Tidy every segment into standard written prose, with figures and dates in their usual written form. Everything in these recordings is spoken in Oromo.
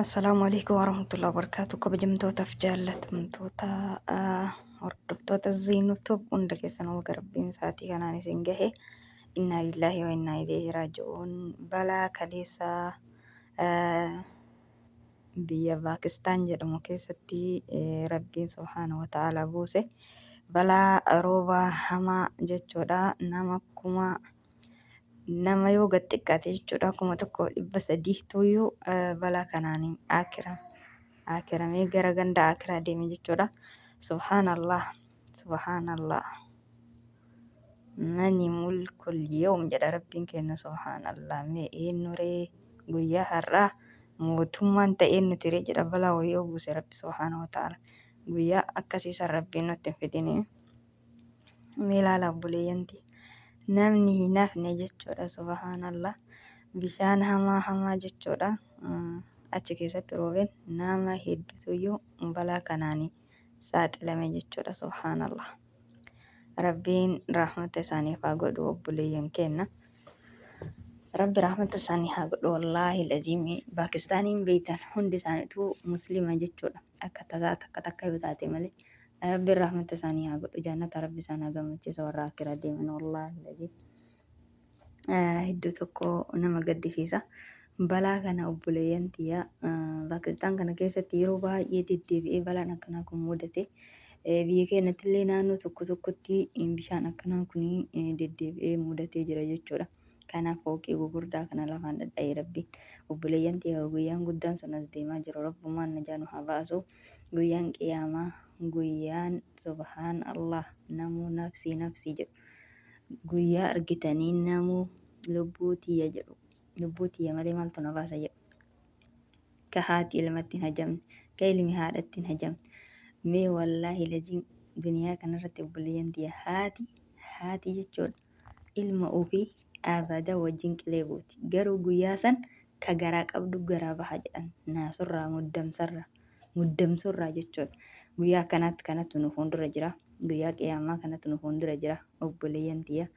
Assalaamu alaikum warahmatullahi wabarakatuh. Kabajamtootaaf jaallatamtoota hordoftoota Zeenuu hunda keessan waga rabbiin sa'aatii kanaan isin gahe. Innaa lillaahi wa innaa ilayhi raaji'uun. Balaa kaleessa biyya Paakistaan jedhamu keessatti rabbiin subhaana wa ta'ala buuse. Balaa rooba hamaa jechuudha. Nama kuma nama yoo gad xiqqaate jechuudha 1300 tuyyuu balaa kanaan akiramee gara ganda akiraa deeme jechuudha. Subhaanallah, subhaanallah. Mani mulkul yawm jedha rabbiin kenna subhaanallah. Mee eenyuree guyyaa har'aa mootummaan ta'ee nuti ree jedha balaa wayii yoo buuse rabbi subhaana wa ta'ala. Guyyaa akkasiisan rabbiin nutti hin fidini. Mee ilaala obboleeyyanti. Namni hin hafne jechuudha subhaanallah. Bishaan hamaa hamaa jechuudha. Achi keessatti roobeen nama hedduutuyyuu balaa kanaan saaxilame jechuudha subhaanallah. Rabbiin rahmata isaaniif haa godhu obboleeyyan keenya. Rabbi rahmata isaanii haa godhu wallaahi laziimi Paakistaaniin beektan hundi isaaniitu muslima jechuudha. Akka tasaa takka takka yoo taate malee. Rabbiin rahmata isaanii haa godhu jannata rabbi isaan haa gammachiisu warra akira deeman wallaahi laziim. Iddoo tokko nama gaddisiisa. Balaa kana obboleeyyan tiyya Paakistaan kana keessatti yeroo baay'ee deddeebi'ee balaan akkanaa kun mudate. Biyya keenyatti illee naannoo tokko tokkotti bishaan akkanaa kun deddeebi'ee mudatee jira jechuudha. Kanaaf fooqii gugurdaa kana lafaan dhadha'ee rabbiin. Obboleeyyan tiyya guyyaan guddaan sun as deemaa jiru rabbumaan najaa nu haa baasu. Guyyaan qiyaamaa guyyaan subhaan Allah namuu nafsii nafsii jedhu. Guyyaa argitanii namuu lubbuu tiyya jedhu. Lubbuu tiyya malee maaltu na baasa jedhu. Ka haati ilmatti hin hajamne, ka ilmi haadhatti hin hajamne. Mee wallaahi laziim duniyaa kanarratti obboleeyyan tiyya haati haati jechuudha. Ilma ofii abada wajjin qilee buuti. Garuu guyyaa san ka garaa qabdu garaa baha jedhan naasurraa muddamsarraa muddamsurraa jechuudha. Guyyaa akkanaatti kanatu nu fuuldura jira. Guyyaa qiyaamaa kanatu nu fuuldura jira. Obboleeyyan tiyya.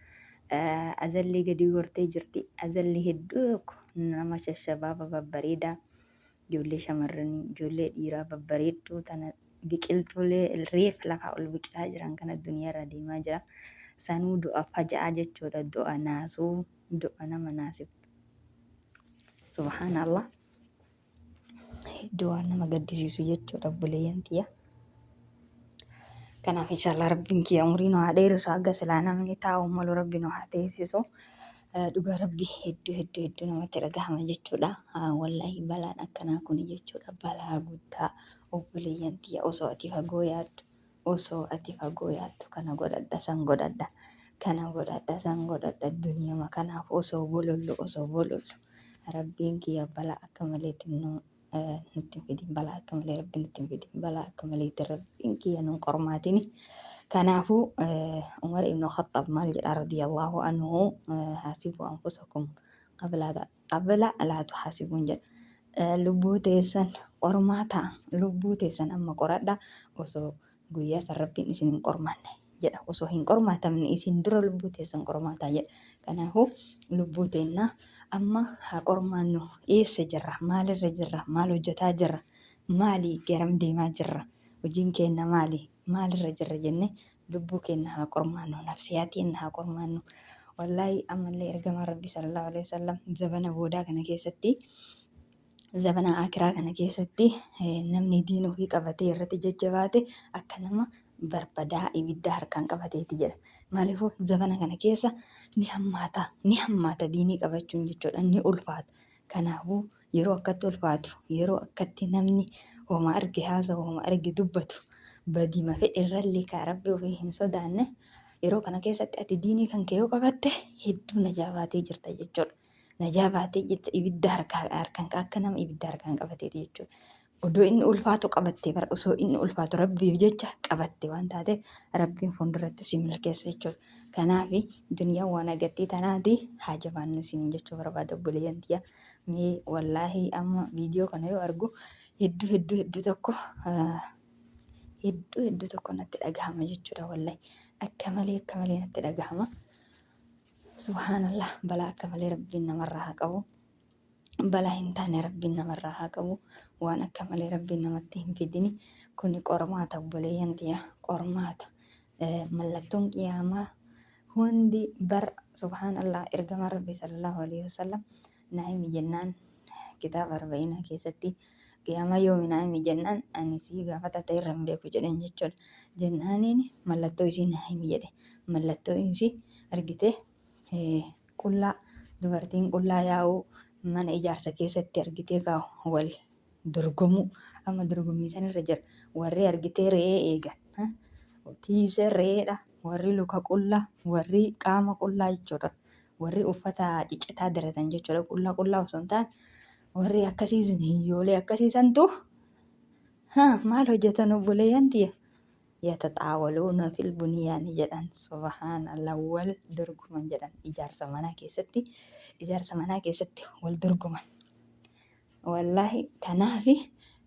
Azalli gadi gortee jirti. Azalli hedduu tokko nama shashabaaba babbareedaa ijoollee shamarranii ijoollee dhiiraa babbareedduu tana biqiltuulee reef lafaa ol biqilaa jiran kana duniyaarra deemaa jira. Sanuu du'a faja'aa jechuudha. Du'a naasuu, du'a nama naasiftu. Subhaanallah. Hedduu waan nama gaddisiisu jechuudha obboleeyyan tiyya. Kanaaf inshallah rabbiin kiyya umurii nu haa dheeressu haga silaa namni taa'u malu rabbi nu haa teessisu. Dhugaa rabbi hedduu hedduu hedduu namatti dhagahama jechuudha. Wallaahi balaan akkanaa kun jechuudha balaa guddaa obboleeyyan tiyya osoo ati fagoo yaaddu osoo ati fagoo yaaddu kana godhadha san godhadha kana godhadha san godhadha duniyama kanaaf osoo bolollu osoo bolollu rabbiin kiyya balaa akka maleetti nu nutti hin fidin balaa akka malee rabbi nutti hin fidin balaa akka maleetti rabbiin kiyya nun qormaatini. Kanaafuu Umar ibn Khaxxaab maal jedha radiyallahu anhu haasibu anfusakum qabla qabla laa tuhaasibuun jedha. Lubbuu teessan qormaataa lubbuu teessan amma qoradha osoo guyyaa san rabbiin isin hin qormanne jedha. Osoo hin qormaatamne isin dura lubbuu teessan qormaataa jedha. Kanaafuu lubbuu teennaa amma haa qormaannu. Eessa jirra? Maalirra jirra? Maal hojjetaa jirra? Maali garam deemaa jirra? Hojiin keenna maali? Maalirra jirra jennee lubbuu keenna haa qormaannu. Nafsiyaa teenna haa qormaannu. Wallaahi ammallee ergamaan Rabbii sallallahu alaihi wasallam zabana boodaa kana keessatti zabana akiraa kana keessatti namni diin ofii qabatee irratti jajjabaate akka nama barbadaa ibidda harkaan qabateeti jedha. Maaliifuu zabana kana keessa ni hammaata ni hammaata diinii qabachuun jechuudha ni ulfaata. Kanaafuu yeroo akkatti ulfaatu yeroo akkatti namni homa arge haasa'u homa arge dubbatu badima fedhe irrallee kaa rabbi ofii hin sodaanne yeroo kana keessatti ati diinii kan kee yoo qabatte hedduu najaa baatee jirta jechuudha. Najaa baatee jirta ibidda harkaa harkaan akka nama ibidda harkaan qabateeti jechuudha. Odoo inni ulfaatu qabatte bara osoo inni ulfaatu rabbiif jecha qabatte waan taateef rabbiin fuulduratti si milkeessa jechuudha. Kanaaf duniyaan waan agartee tanaati haa jabaannu isiniin jechuu barbaada obboleeyyan tiyya. Mee wallaahi amma viidiyoo kana yoo argu hedduu hedduu hedduu tokko hedduu hedduu tokko natti dhagahama jechuudha wallaahi. Akka malee natti dhagahama. Subhaanallah balaa akka malee rabbiin namarraa haa qabu. Balaa hin taane Rabbiin namarraa haa qabu. Waan akka malee Rabbiin namatti hin fidini. Kuni qormaata obboleeyyan tiyya. Qormaata. Mallattoon qiyaamaa hundi bar subhaanallah ergamaan Rabbii sallallahu alaihi wasallam naa himi jennaan kitaaba arba'iinaa keessatti qiyaamaa yoomi naa himi jennaan ani sii gaafata ta'e irra hin beeku jedheen jechuudha. Jennaaniin mallattoo isii naa himi jedhe. Mallattoo isii argite Qullaa, dubartiin qullaa yaa'uu, mana ijaarsa keessatti argitee kaa wal dorgomuu. Amma dorgommii sanirra jira. Warri argitee re'ee eegan. Tiisee re'eedha. Warri luka qullaa, warri qaama qullaa jechuudha. Warri uffata ciccitaa diratan jechuudha. Qullaa qullaa osoo hin taane warri akkasii sun hiyyoolee akkasii santu maal hojjetan obboleeyyan tiyya? Yataxaawaluuna fil bunyaani jedhan subhaanallah wal dorgoman jedhan ijaarsa manaa keessatti ijaarsa manaa keessatti wal dorgoman wallaahi tanaafi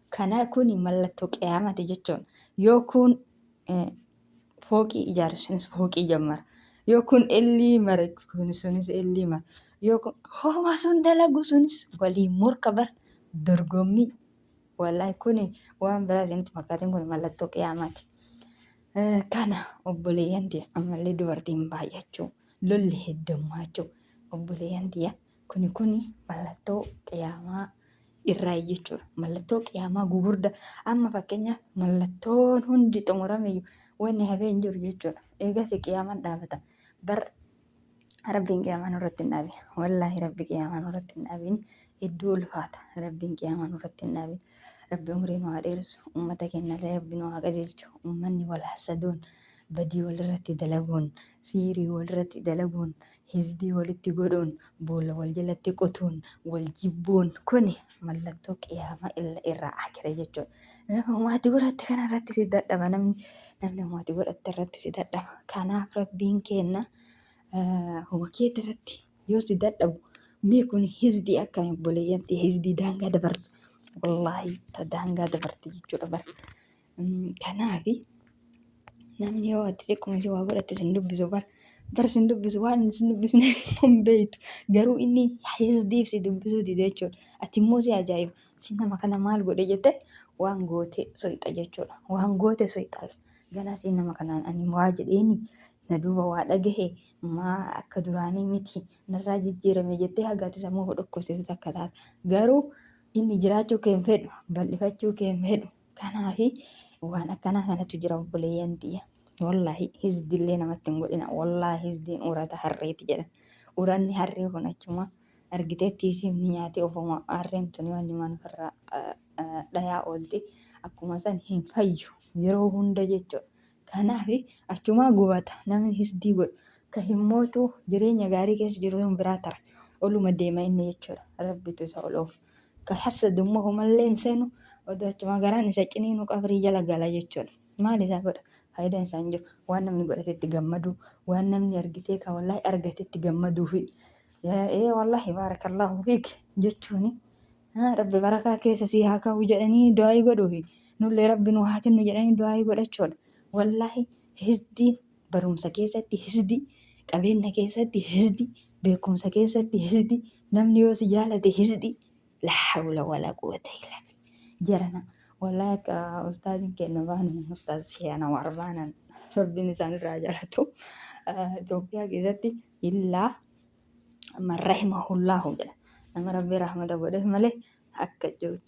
kana kuni mallattoo qiyaamati jechuun yoo kun fooqii ijaare sunis fooqii jammara yoo kun ellii mare kun sunis ellii mara yoo kun homaa sun dalagu sunis walii morka bar dorgommii Wallaahi kuni waan biraa isinitti fakkaatin kun mallattoo qiyaamaati. Kana obboleeyyan tiyya ammallee dubartiin baay'achuu lolli heddummaachuu obboleeyyan tiyya kuni kuni mallattoo qiyaamaa irraa jechuudha. Mallattoo qiyaamaa gugurda amma fakkeenyaaf mallattoon hundi xumurameyyuu wanni hafee hin jiru jechuudha. Eegas qiyaamaan dhaabata. Bar Rabbiin qiyaamaa nurratti hin dhaabin. Wallaahi Rabbi qiyaamaa nurratti hin dhaabin. Hedduu ulfaata. Rabbiin qiyaamaa nurratti hin dhaabin. Rabbi umrii nu haa dheeressu. Ummata keenyallee Rabbi nu haa qajeelchu. Ummanni wal hasaduun, badii walirratti dalaguun, siirii walirratti dalaguun, hizdii walitti godhuun, boolla wal jalatti qotuun, wal jibbuun kuni mallattoo qiyaamaa illa irraa akira jechuudha. Nama homaati godhatte kana irratti si dadhaba namni namni homaati godhatte irratti si dadhaba. Kanaaf Rabbiin keenna homa keeti irratti yoo si dadhabu mee kun hizdii akkami obboleeyyan tiyya hizdii daangaa dabartu wallaahi ta daangaa dabarti jechuudha bara. Kanaafi namni yoo ati xiqquma ishee waa godhatte sin dubbisu bara. Bara sin dubbisu waan inni sin dubbisne hin beektu. Garuu inni hizdiif si dubbisuu dide jechuudha. Ati immoo si ajaa'iba. Si nama kana maal godhe jette waan goote soyxa jechuudha. Waan goote soyxa. Ganaa si nama kanaan ani waa jedheeni na duuba waa dhagahe maa akka duraanii miti narraa jijjiirame jettee haga ati sammuu dhukkubsitu takka taata. Garuu inni jiraachuu kee hin fedhu bal'ifachuu kee hin fedhu. Kanaafi waan akkanaa kanatu jira obboleeyyan tiyya. Wallaahi hizdillee namatti hin godhina. Wallaahi hizdiin urata harreeti jedhan. Uranni harree kun achuma argitee tiisiif ni nyaatee ofuma harreen tuni wanni maan ofirraa dhayaa oolti. Akkuma san hin fayyu yeroo hunda jechuudha. Kanaaf achumaa gubata namni hizdii godhu. Ka hin mootu jireenya gaarii keessa jiru sun biraa tara. Oluma deema inni jechuudha. Rabbitu isa ol oofa. Ka hassadu immoo homallee hin seenu odoo achumaa garaan isa ciniinu qabrii jala gala jechuudha. Maal isaa godha? Faayidaan isaa hin jiru. Waan namni godhatetti gammaduu, waan namni argitee ka wallaahi argatetti gammaduu fi ee wallaahi baarakallaahu fiik jechuuni rabbi barakaa keessa sii haa kaa'u jedhanii du'aayii godhuufi nullee rabbi nu haa kennu jedhanii du'aayii godhachuudha. Wallaahi hizdiin barumsa keessatti hisdi, qabeenya keessatti hisdi, beekumsa keessatti hisdi, namni yoo si jaalate hisdi. Laa hawla walaa quwwata illaa billah. Jarana wallahi akka ustaaziin keenya baanu ustaaz Shee Anwaar baanan rabbiin isaan irraa jaalatu Itoophiyaa keessatti illaa man rahimahullaahu jedha. Nama rabbi rahmata godheef malee akka jirutti.